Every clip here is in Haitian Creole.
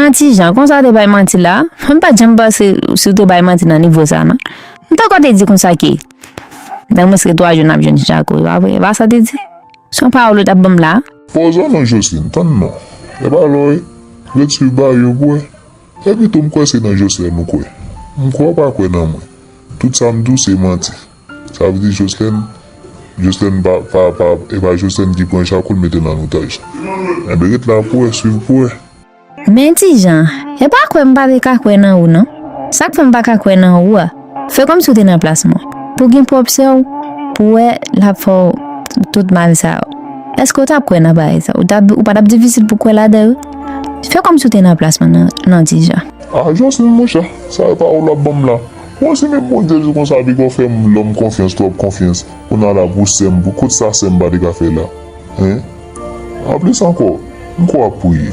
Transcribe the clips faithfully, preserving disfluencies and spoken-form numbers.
Nan ti jan, konsa w te bay manti la, m pa t janm panse si w te bay manti nan nivo sa non. M t ankò te di konsa ke nan mwens ke twa jou n ap jwenn Jako, e pa vre? E pa sa w te di? Se yon pawòl ou t ap ban m la? Poze w non Jocelyn, tann non. E pa lò wi. Ret swiv bagay yo pou wè. Epi tou m kwè se nan Jocelyn ou kwè. M kwè w pa kwè nan mwen. Tout sa m di w se manti. Sa vle di Jocelyn, Jocelyn pa, pa, pa, e pa Jocelyn ki pran Jako l mete l an otaj. Enben ret la pou wè, swiv pou wè. Men ti jan, e pa kwè m pa te ka kwè nan ou non. Sa k fè m pa ka kwè nan ou a, fè kòmsi w te nan plas mwen. Pou gen pwòp sè w, pou wè l ap fè w tout mal sa yo. Èske w t ap kwè nan bagay sa? Ou t ap, ou pa t ap difisil pou kwè ladan yo? Fè kòmsi w te nan plas mwen non, non ti jan. Ah Jocelyn monchè, sa yo pawòl w ap ban m la. Bon si menm Bondye di konsa piko fè m lòm konfyans, twòp konfyans. Kounye a la pou sè m, pou kout sa sè m pa te ka fè la. Hein? Anplis ankò, m kwè w ap priye.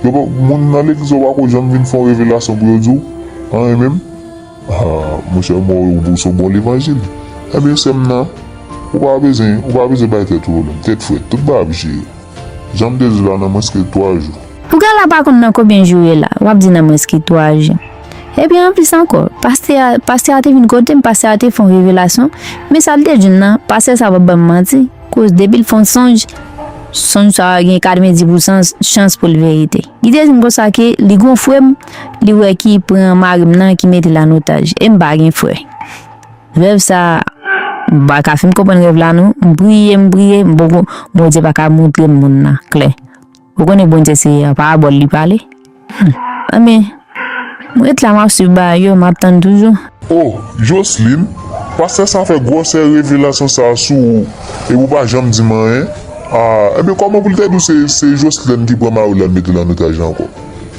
Yo pa, moun nan legliz yo pako janm vin fè yon revelasyon pou yo di w anyen menm? Ah, monchè, m wè w se yon bon levanjil. Ebyen sè m nan, ou pa bezwen, ou pa bezwen bay tèt ou pwoblèm, tèt frèt, tout bagay ap jere. Jan m te di w la nan mwens ke twa jou. Ou genlè pa konn nan konbyen jou w ye la, w ap di nan mwens ke twa jou. Epi anplis ankò, pastè a, pastè a te vin kote m, pastè a te fè yon revelasyon, men sa l te di m nan, pastè sa p ap ban m manti, koz depi l fè yon sonj, sonj sa a gen katrevenndis pousan chans pou l verite. Li te di m konsa ke li gen yon frè m, li wè ki pran mari m nan, ki mete l an otaj, e m pa gen frè. Rèv sa, m pa ka fin konprann rèv la non. M priye, m priye, m poko, Bondye pa ka montre m moun nan klè. Ou konnen Bondye se parabòl li pale. Hmm. Anben, m ret la, m ap swiv bagay yo, m ap tann toujou. Oh, Jocelyn, pastè sa fè gwòsè revelasyon sa sou ou, epi ou pa janm di m anyen. Ah, enben kòman pou l te di w se, se Jocelyn ki pran mari l al mete l an otaj la ankò?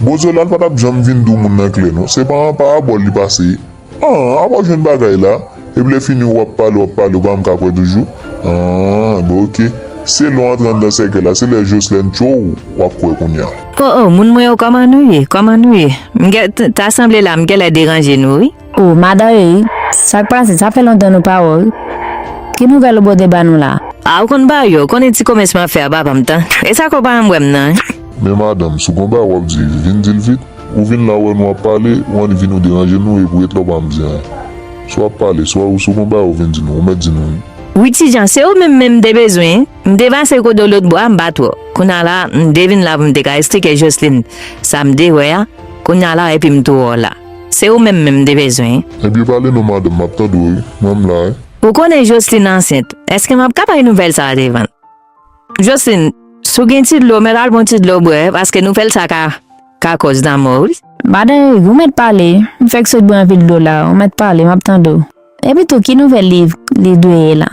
Bondye la, l pa t ap janm vin di w moun nan klè non. Se pa an parabòl li pase. Ah, apa w jwenn bagay la? Epi lè fini w ap pale, w ap pale, ou pa menm ka kwè toujou? Ah, bon, oke. Se lè w antre anndan sèkèy la, se lè Jocelyn tchwe w, w ap kwè kounye a. Oh, oh, moun mwen yo, kòman nou ye? Kòman nou ye? M gen, t-, ta sanble la, m genlè deranje nou, wi. Oh, madan Eri, sa k pase? Sa fè lontan nou pa wè w, wi. Ki nouvèl ou pote ba nou la? Ah, ou konn bagay yo, ou konnen ti komès m ap fè a, papa m tan. E sa kò pa m wè m nan, wi. Men madanm, si w gon bagay w ap di, vin di l vit. Ou vin la, ou wè nou ap pale, ou annik vin ou deranje nou, epi w ret la, ou pa janm di anyen. Si w ap pale, si w, si w gon bagay ou vin di nou, ou mèt di nou wi. Wi, Ti Jan, se ou menm menm m te bezwen. M te pase kote w lòt bò a, m pa t wè w. Kounye a la, m te vin la pou m te ka eksplike Jocelyn sa m te wè a. Kounye a la, epi m tou wè w la. Se ou menm menm m te bezwen. Ebyen, pale non, madanm, m ap tande w wi. Mwen m la wi. Ou konnen Jocelyn ansent. Èske m ap ka bay nouvèl sa a devan l? Jocelyn, si w gen ti dlo, mèt al pran ti dlo bwè, paske nouvèl sa ka, ka kòz lanmò, wi. Madan Eri, ou mèt pale, m fèk sot bwè anpil dlo la, ou mèt pale, m ap tande w. Epi tou, ki nouvèl li, li dwe ye la?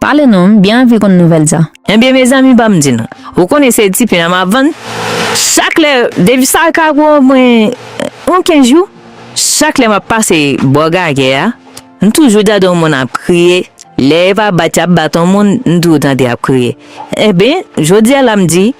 Pale non, m byen anvi konn nouvèl sa. Ebyen, mezanmi, ban m di nou. Ou konnen se ti pen an m ap vann. Chak lè, depi sa ka pran mwen yon kenz jou, chak lè m ap pase bò Gagè a, m toujou tande yon moun ap kriye. Lè e pa bat y ap bat yon moun, m toujou tande y ap kriye. Enben, jodi a la m di,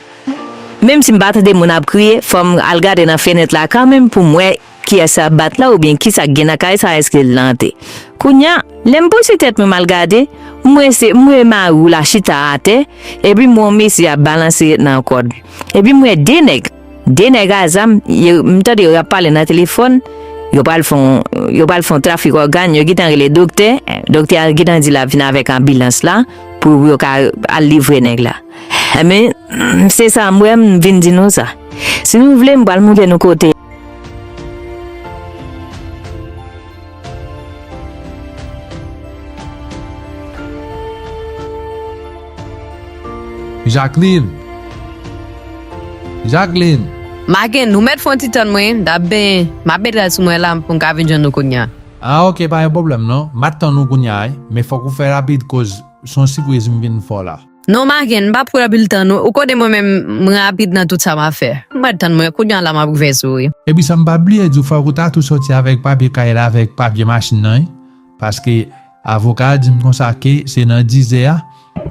menm si m pa tande moun ap kriye, fò m al gade nan fenèt la kanmenm pou m wè kiyès ap bat la oubyen kisa k gen nan kay sa, èske l lante. Kounye a, lè m pouse tèt mwen m al gade, m wè se, m wè mari w la chita atè, epi m wè yon mesye ap balanse nan kòd. Epi m wè de nèg, de nèg a zam, yo, m tande yo ap pale nan telefòn, yo pral fè yon, yo pral fè yon trafik ògàn, yo gentan rele doktè, doktè a gentan di l ap vin avèk anbilans la, pou yo ka al livre nèg la. Enben, se sa m wè, m vin di nou sa. Si nou vle, m pral montre nou kote. Jacqueline! Jacqueline! Magen, ou mèt fè yon ti tann mwen, m t ap benyen. M ap met rad sou mwen la pou m ka vin jwenn ou kounye a. Ah, ok, pa gen pwoblèm non. M ap tann ou kounye a, wi. Men fòk ou fè rapid, koz se yon sipriz m vin fè w la. Non, Magen, m p ap pran anpil tan non. Ou konnen mwen menm, m rapid nan tout sa m ap fè. Ou mèt tann mwen, kounye a la m ap rive sou ou, wi. Epi sa m pa bliye di w, fòk ou ta tou soti avèk papye kay la, avèk papye machin nan, wi. Paske avoka a di m konsa ke se nan dizè a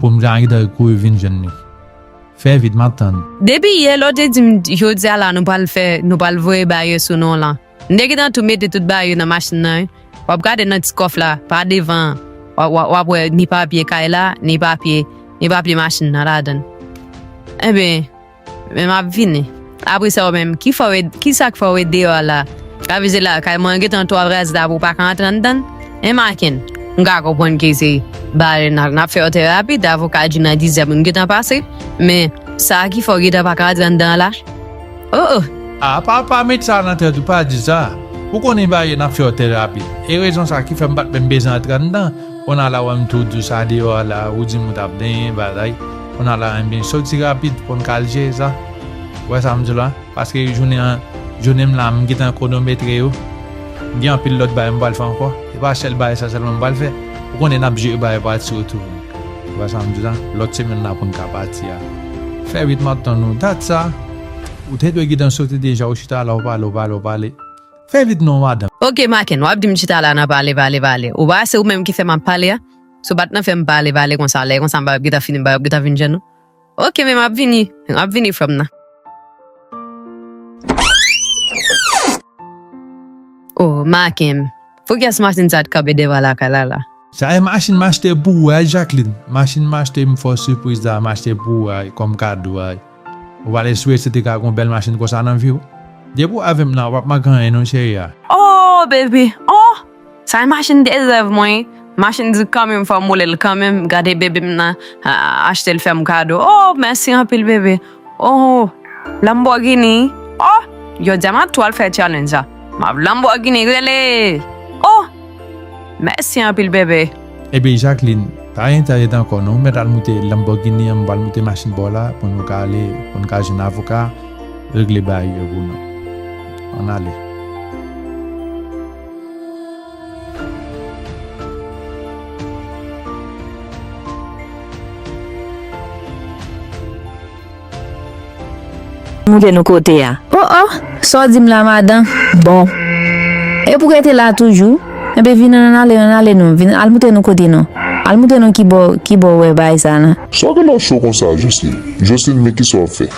pou m ta gentan kouri vin jwenn li. Fè vit, m ap tann. Depi yè, lè w te di m jodi a la nou pral fè, nou pral voye bagay yo sou non w lan. M te gentan tou mete tout bagay yo nan machin nan, wi. W ap gade nan ti kòf la, pa devan an. W ap, w ap, w ap wè ni papye kay la, ni papye, ni papye machin nan ladan l. Enben, men m ap vini. Apre sa, ou menm, ki fè w ret-, ki sa k fè w ret deyò a la? Sa vle di la, kay mwen gentan twò vre, se ta pou w pa ka antre anndan? Hein, Maken, m ka konprann ke se bagay n ap, n ap fè yo trè rapid, avoka di nan dizyèm, m gentan pase, men sa ki fè w gentan pa ka antre anndan la? Oh, oh. Ah, pa, pa met sa nan tèt ou, pa di sa. Ou konnen bagay n ap fè yo trè rapid. E rezon sa ki fè m pa t menm bezwen antre anndan. Kounye a la, wè m tou di w sa deyò a la, ou di m ou t ap benyen, bagay. Kounye a la, enben, soti rapid pou n ka al jere sa. Ou wè sa m di w la? Paske jounen an, jounen m la, m gentan kwonometre yo. M gen anpil lòt bagay m pral fè ankò. Se pa sèl bagay sa sèlman m pral fè. Ou konnen n ap jere bagay pati yo tou. Ou wè sa m di w la? Lòt semèn la pou n ka pati a. Fè vit, m ap tann ou. Dat sa, ou te dwe gentan soti deja, ou chita la, ou pale, ou pale, ou pale. Fè vit non, madanm. Ok, Maken, w ap di m chita la nan pale, pale, pale. Ou pa se ou menm ki fè m ap pale a? Si w pa t nan fè m pale, pale konsa, lè konsa m pa gentan fini, m pa gentan vin jwenn ou. Ok, men m ap vini. M ap vini, frè m nan. Oh, Maken. Poukiyès machin sa t kanpe devan lakay la, la? Sa e machin m achte pou ou a, Jacqueline. Machin m achte, m fè w sipriz la, m achte pou ou a, kòm kado a. Ou pa t espere se te ka gon bèl machin konsa nan vi w? Depi w avè m nan, w p ap manke anyen non, cheri a. Oh, baby. Oh, sa e machin de rèv mwen. Machin di kanmenm fò m woule l kanmenm. Gade bebe m nan, a, achte l fè m kado. Oh, mèsi anpil, bebe. Oh, Lamborghini. Oh, jodi a m ap tou al fè challenge la. M ap Lamborghini, rele. Oh, mèsi anpil, bebe. Ebyen, Jacqueline, pa enkyete ankò non. Ou mèt al moute Lamborghini an, m pral moute machin ba w la pou nou ka ale, pou nou ka jwenn avoka, regle bagay yo pou nou. Ann ale. Moute nou kote a. Oh, oh, sa w di m la, madan? Bon. E pou w rete la toujou? Enben, vin, ann ale, ann ale non. Vin, al moute nou kote non. Al moute nou ki bò, ki bò w wè bagay sa nan. Sa w genlè cho konsa, Jocelyne? Jocelyne, men kisa w ap fè?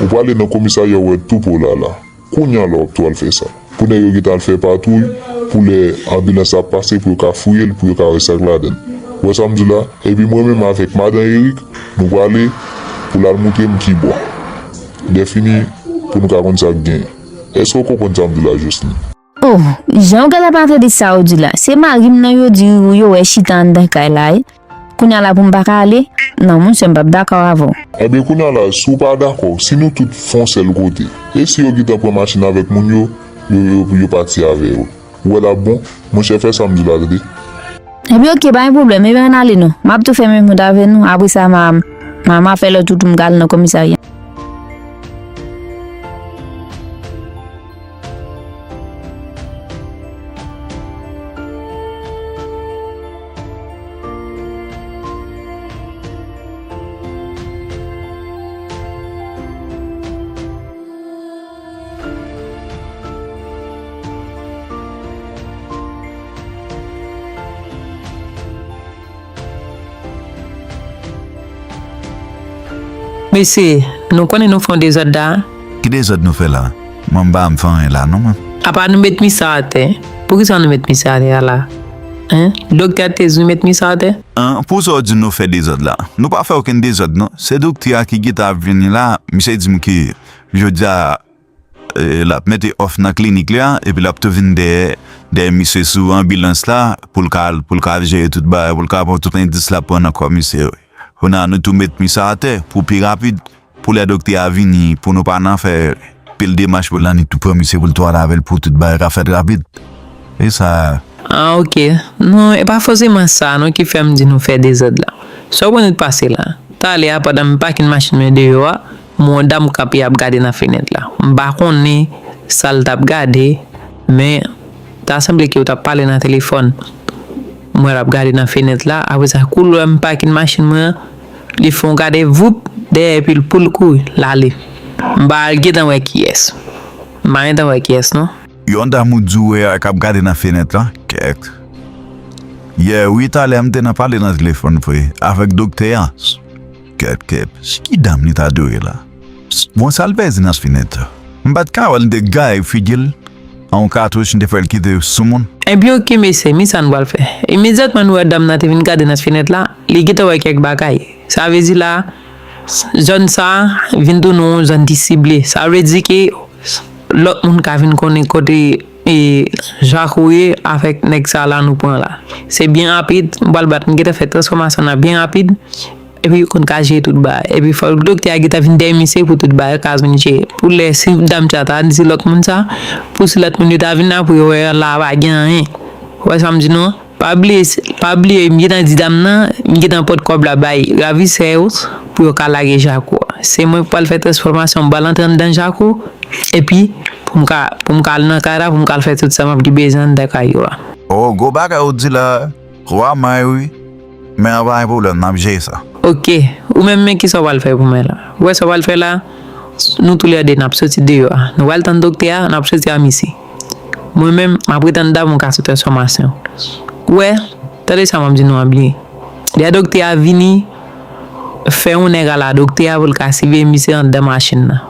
Ou prale nan komisarya w wè tou pwòl la la. Kounye a la w ap tou al fè sa. Pou nèg yo gentan al fè patwouy, pou lè anbilans la ap pase, pou yo ka fouye l, pou yo ka wè sa k ladan l. Ou wè sa m di w la? Epi mwen menm avèk madan Eric, nou prale pou l al montre m ki bò. Lèfini, pou nou ka konn sa k genyen. Èske w konprann sa m di w la, Jocelyne? Oh, jan w genlè pa tande sa w di la. Se mari m nan yo di yo wè chita anndan kay la, wi. Kounye a la pou m pa ka ale? Non, monchè, m p ap dakò avè w. Enben, kounye a la, si w pa dakò, si nou tout fè yon sèl kote, e si yo gentan pran machin avèk moun yo, yo, yo, yo pati avè yo? Ou wè l ap bon? Monchè, fè sa m di w la, tande? Enben, oke, pa gen pwoblèm. Enben, ann ale non. M ap tou fè menm wout avè nou. Apre sa, m a, m a, m a fè lòt wout pou m ka al nan komisarya. Mesye, nou konnen nou fè yon dezòd la. Ki dezòd nou fè la? Mwen m pa janm fè anyen la non, mwen. Apa nou met Misa atè? Poukisa nou met Misa atè a la? Hein? Doktè a te di nou met Misa atè? An, pou sa w di nou fè dezòd la? Nou pa fè okenn dezòd non. Se doktè a ki gentan ap vini la, misye di m ke jodi a, e, l ap mete òf nan klinik li a, epi l ap tou vin dèyè, dèyè misye sou anbilans la, pou l ka, pou l ka jere tout bagay, pou l ka pran tout endis l ap pran nan kò misye yo. Kounye a nou tou met misye atè pou pi rapid, pou lè doktè a vini, pou nou pa nan fè pil demach pou l annik tou pran misye pou l tou al avè l pou tout bagay ka fèt rapid. E sa. Ah, ok. Non, e pa fòseman sa non ki fè m di nou fè dezòd la. Sa w konn t pase la. Talè a, pandan m pakin machin mwen deyò a, m wè yon dam kanpe ap gade nan fenèt la. M pa konnen sa l t ap gade, men ta sanble ke yo t ap pale nan telefòn. M wè l ap gade nan fenèt la, apre sa, kou l wè m pakin machin mwen an, li fè yon gade voup dèyè epi l pou l kouri, l ale. M pa al gentan wè kiyès. M pa gentan wè kiyès non. Yon dam ou di w wè a k ap gade nan fenèt la? Kèt. Yè wi, talè a m te nan pale nan telefòn vre, avèk doktè a. Kèt, kèt, se ki dam li ta dwe ye la? Bon, sa l pèdi nan fenèt la? M pa t ka wè l, m te gaye figi l an yon katouch, m te fè l kite sou moun. Ebyen, oke, mesye, men sa n pral fè. Imedyatman nou wè dam nan te vin gade nan fenèt la, li gentan wè kèk bagay. Sa vle di la, zòn sa a vin tounen yon zòn ki sible. Sa vle di ke lòt moun ka vin konnen kote e Jako ye avèk nèg sa la nou pran la. Se byen rapid, m pral bat, m gentan fè transfòmasyon nan byen rapid. Epi yo konn ka jere tout bagay. Epi fòk doktè a gentan vin dèyè misye pou tout bagay ka vin jere. Pou lè si dam sa ta di lòt moun sa, pou si lòt moun yo ta vin la pou yo wè la pa gen anyen. Ou wè sa m di nou an? Pa bliye, pa bliye, m gentan di dam nan, m gentan pot kòb la bay ravisè yo pou yo ka lage Jako a. Se mwen k pral fè transfòmasyon, m pral antre anndan Jako, epi pou m ka, pou m ka al nan kay la, pou m ka al fè tout sa m ap gen bezwen anndan kay yo a. Oh, gwo bagay ou di la, wa may wi. Men an pa gen pwoblèm, n ap jere sa. Oke, ou menm men kisa w pral fè pou mwen la? Ou wè sa w pral fè la? Nou toulède n ap soti deyò a. Nou pral tann doktè a, n ap soti a misye. Mwen menm, m ap ret anndan pou m ka sou transfòmasyon. Ou wè, tande sa m ap di nou an byen. Lè doktè a vini, fè yon nèg ala doktè a pou l ka siveye misye anndan machin nan.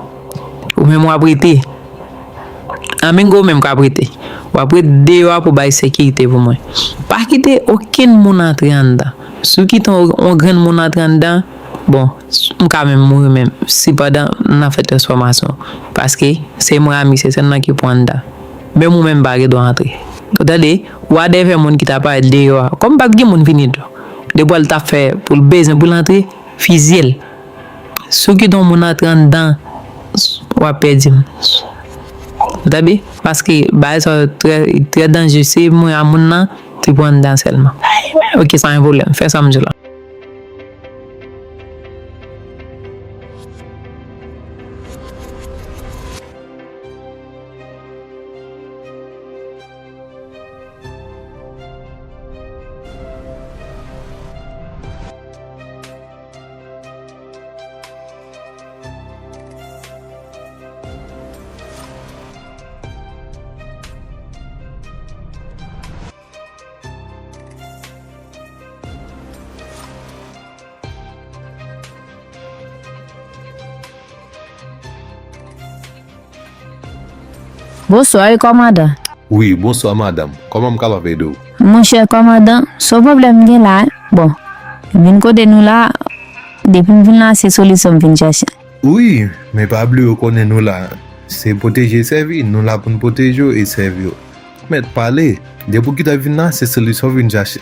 Ou menm w ap rete. Amingo menm k ap rete. W ap ret deyò a pou bay sekirite pou mwen. Pa kite okenn moun antre anndan. Si w kite yon, yon grenn moun antre anndan, bon, m ka menm mouri menm. Sipandan, n ap fè transfòmasyon. Paske se mwen a misye, se nan ki pran anndan. Menm ou menm pa gen dwa antre. Ou tande? Wadèvè moun ki ta parèt deyò a. Kòm pa t gen moun vini tou. Depi w al t ap fè pou l bezwen pou l antre, fizye l. Si w kite yon moun antre anndan, w ap pèdi m. Ou tande? Paske bagay sa yo trè, trè danje. Se mwen a moun nan, se pou anndan sèlman. Oke, sa yon pwoblèm. Fè sa m di w la. Bonswa wi kòmandan. Wi, bonswa madanm. Kòman m kapab ede w? Monchè kòmandan, se yon pwoblèm m gen la. Bon, m vin kote nou la, depi m vin la se solisyon m vin chache. Wi, men pa bliye ou konnen nou la se pwoteje e sèvi, nou la pou n pwoteje w e sèvi w. Ou mèt pale, depi w kite vin la se solisyon w vin chache.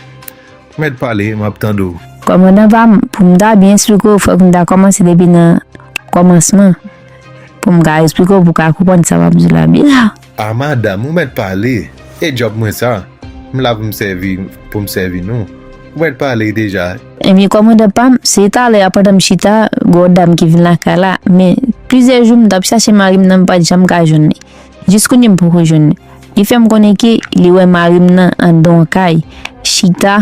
Ou mèt pale, m ap tande w. Kòmandan pa m, pou m ta byen esplike w, fòk m ta kòmanse depi nan kòmansman. Pou m ka esplike w, pou w ka konprann sa m ap di w la byen. A madanm, ou mèt pale. E djòb mwen sa. M la pou m sèvi, pou m sèvi nou. Ou mèt pale deja. Ebyen, kòmandan pa m, se talè a pandan m chita, gen yon dam ki vin lakay la. Men, plizyè jou m t ap chache mari m nan, m pa t janm ka jwenn li. Jis kounye a m poko jwenn li. Li fè m konnen ke li wè mari m nan anndan yon kay, chita,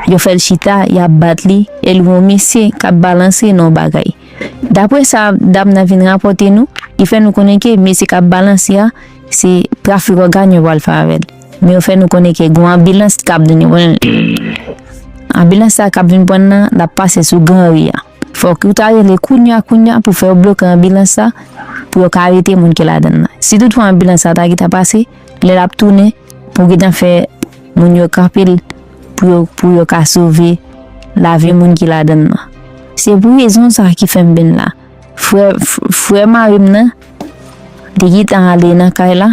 yo fè l chita, y ap bat li, e l wè yon mesye k ap balanse nan yon bagay. Daprè sa dam nan vin rapòte nou, li fè nou konnen ke mesye k ap balanse a, se trafik ògàn yo pral fè avè l. Men yo fè nou konnen ke gen yon anbilans k ap vin pran l. Anbilans sa k ap vin pran l nan, l ap pase sou Gran Ri a. Fòk ou ta rele kounya kounya pou fè yo bloke anbilans sa, pou yo ka arete moun ki ladan l nan. Si toutfwa anbilans sa ta gentan pase, lè l ap tounen, pou gentan fè moun yo kanpe l, pou yo, pou yo ka sove lavi moun ki ladan l nan. Se pou rezon sa ki fè m vin la. Frè, f-, frè mari m nan, li gentan ale nan kay la,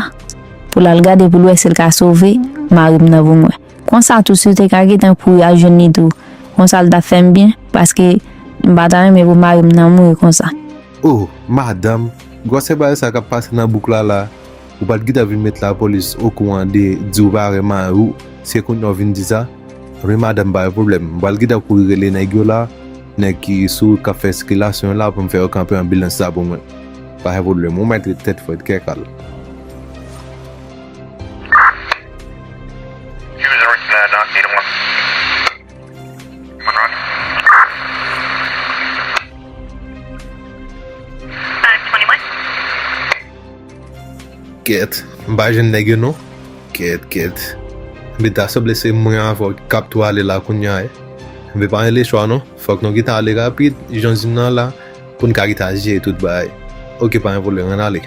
pou l al gade pou l wè si l ka sove mari m nan pou mwen. Konsa tou, si w te ka gentan kouri al jwenn li tou, konsa l t ap fè m byen, paske m pa ta renmen pou mari m nan mouri konsa. O, madanm, gwosè bagay sa k ap pase nan bouk la la, ou pa t gentan vin met lapolis okouran de di w pa renmen mari w, se kounye a w vin di sa? Wi, madanm, pa gen pwoblèm. M pral gentan kouri rele nèg yo la, nèg ki sou wout k ap fè sikilasyon la pou m fè yo kanpe anbilans sa pou mwen. Pa gen pwoblèm, ou mèt ret tèt frèt, kè kal. Kèt, m pa jwenn nèg yo non. Kèt, kèt. Ebyen ta sanble se mwen avè w k ap tou ale la kounye a, wi. Ebyen pa gen lechwa non. Fòk nou gentan ale rapid, jan w di m nan la, pou n ka gentan jere tout bagay. Oke, pa gen pwoblèm, ann ale.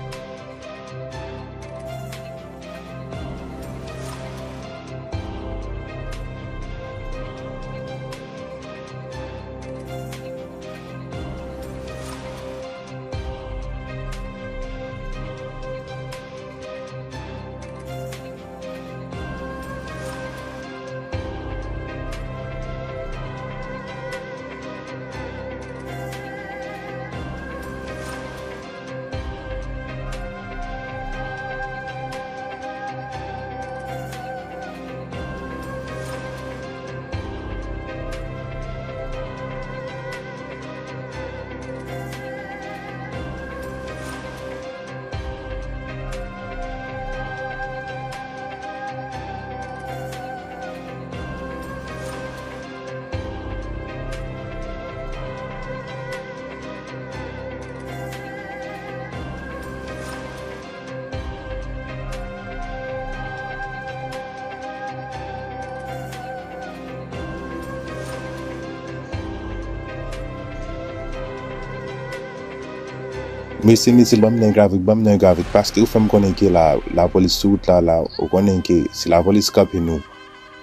Mesye, mesye, ban m nèg la vit, ban m nèg la vit, paske ou fè m konnen ke la, lapolis sou wout la, la, ou konnen ke si lapolis kanpe nou,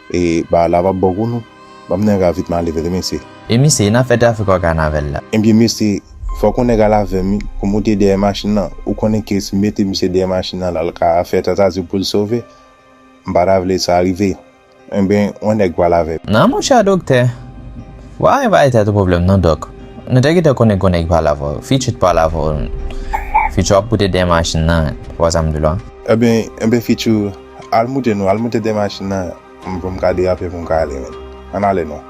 e ba la p ap bon pou nou, ban m nèg la vit, m ale vre, mesye. E misye, n ap fè trafik òganavèl la. Ebyen, mesye, fòk yon nèg al avè m, wi, pou moute dèyè machin nan. Ou konnen ke si m mete misye dèyè machin nan, l al ka fè tantativ pou l sove, m pa ta vle sa rive. Enben, yon nèg pral avè m. Non, monchè doktè. W ap bay tèt ou pwoblèm, non, dòk. Nou te gentan konnen gon nèg pral avè w. Fichu t pral avè w. Fichu ap pote dèyè machin nan. Ou wè sa m di w la? Enben, enben, Fichu, al moute non, al moute dèyè machin nan. M, pou m ka derape, pou m ka ale, men. Ann ale non.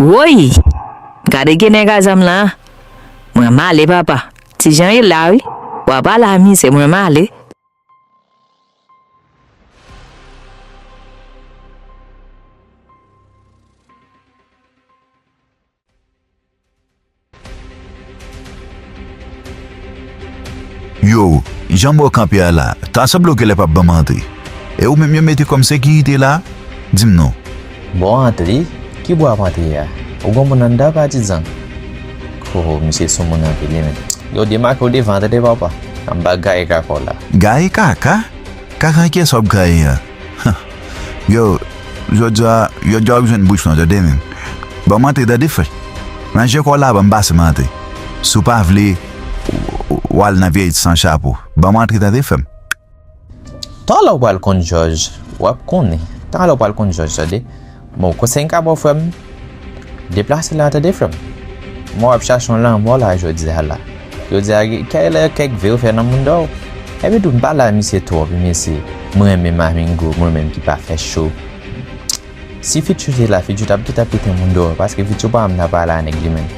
Woy! Gade gen nèg a zam la. Mwen m ale, papa. Ti Jan ye la, wi. W ap pale a misye, mwen m ale. Yo, jan mò kanpe a la, ta sanble w genlè p ap ban m antre. E ou menm yo mete kòm sekirite la? Di m non. Bon, antre? Ki bò ap antre a? Ou gon moun anndan, patizan? Ho, misye sou moun anpil, wi, men. Yo demake w devan, tande, papa. Anba gaye kaka w la. Gaye kaka? Kaka kiyès w ap gaye a? Yo, jodi a, jodi a w ap jwenn bouch mwen, tande, men. Ban m antre, tande, frè. Ranje kò w la, ban m pase m antre. Si w pa vle, w, w, w al nan vyèj san chapo. Ban m antre, tande, frè m. Talè w pral konn jòj, w ap konnen. Talè w pral konn jòj, tande. Bon, konsèy m ka ba w, frè m, deplase la, tande, frè m. Mwen w ap chache yon lanmò la, jodi a la. Jodi a, kèlè kèk ve w fè nan mounda w. Epi tou, m pa la misye twòp, wi, mesye. Mwen renmen Mamingo, mwen menm ki pa fè cho. Si Fichu te la, Fichu t ap gentan pete mounda w, paske Fichu pa janm nan pale a nèg li menm.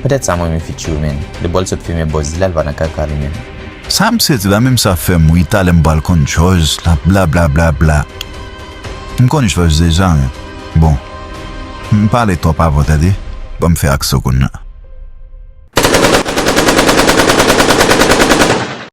Petèt sa mwen renmen Fichu, men. Li bò l sot fimen bòz li la, l pa nan kaka li menm. Sa misye di la menm sa fè m ri, talè m pral konn jòj, l ap bla bla bla bla. M konn jòj deja, men. Bon. M pale twòp avan, tande. Ban m fè aksyon kounye a.